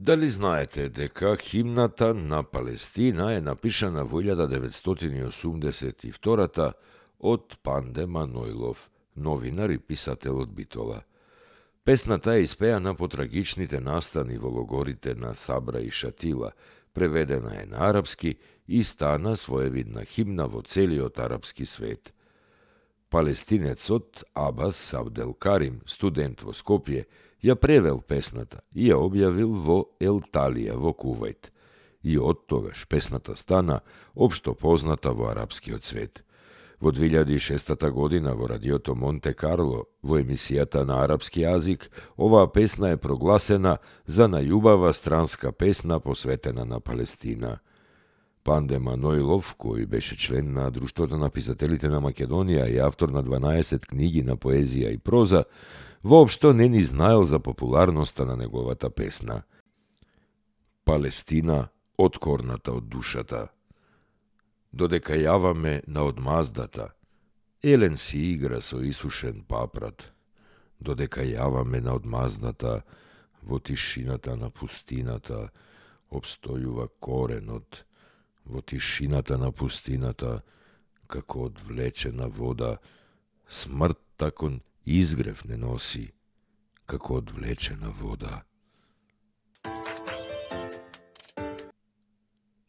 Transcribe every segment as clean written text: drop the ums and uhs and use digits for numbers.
Дали знаете дека химната на Палестина е напишана во 1982 од Панде Манойлов, новинар и писател од Битола. Песната е испеана по трагичните настани во логорите на Сабра и Шатила, преведена е на арапски и стана своевидна химна во целиот арапски свет. Палестинецот Абас Абделкарим, студент во Скопје, ја превел песната и ја објавил во Елталија во Кувајт. И од тогаш песната стана општо позната во арапскиот свет. Во 2006 година во радиото Монте Карло, во емисијата на арапски јазик, оваа песна е прогласена за најубава странска песна посветена на Палестина. Панде Манойлов, кој беше член на Друштвото на писателите на Македонија и автор на 12 книги на поезија и проза, воопшто не ни знаел за популарноста на неговата песна. Палестина, откорната од душата. Додека јаваме на одмаздата, елен си игра со исушен папрат. Додека јаваме на одмаздата, во тишината на пустината, обстојува коренот. Во тишината на пустината, како одвлечена вода, смртта кон изгрев не носи, како одвлечена вода.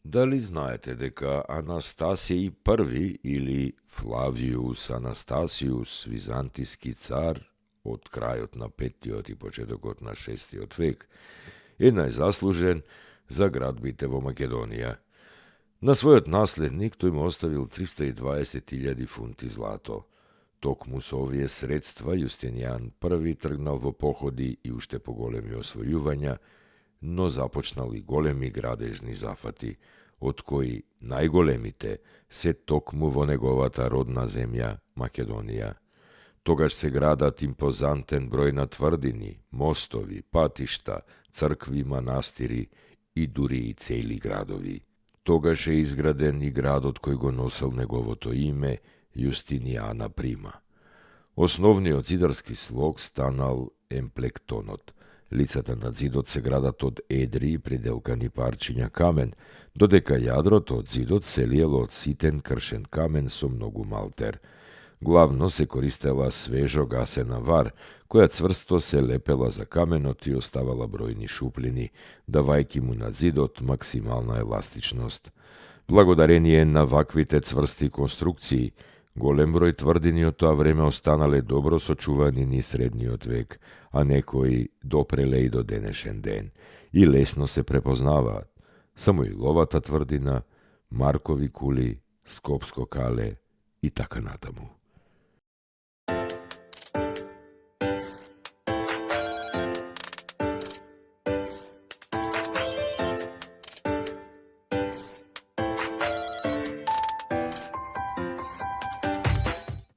Дали знаете дека Анастасиј I или Флавиус Анастасиус, византиски цар од крајот на 5 и почетокот на 6 век, е најзаслужен за градбите во Македонија? На својот наследник тој му оставил 320.000 фунти злато. Токму со овие средства Јустинијан I тргнал во походи и уште поголеми освојувања, но започнал и големи градежни зафати, од кои најголемите се токму во неговата родна земја Македонија. Тогаш се градат импозантен број на тврдини, мостови, патишта, цркви, манастири и дури и цели градови. Тогаш е изграден и градот кој го носел неговото име, Јустинијана Прима. Основниот зидарски слог станал емплектонот. Лицата на зидот се градат од едри и приделкани парчиња камен, додека јадрото од зидот се лиело од ситен кршен камен со многу малтер. Главно се користела свежо гасена вар, која цврсто се лепела за каменот и оставала бројни шуплини, давајќи му на зидот максимална еластичност. Благодарение на ваквите цврсти конструкции, голем број тврдини од тоа време останале добро сочувани ни средниот век, а некои допреле и до денешен ден, и лесно се препознаваат. Самоиловата тврдина, Маркови кули, Скопско кале и така натаму.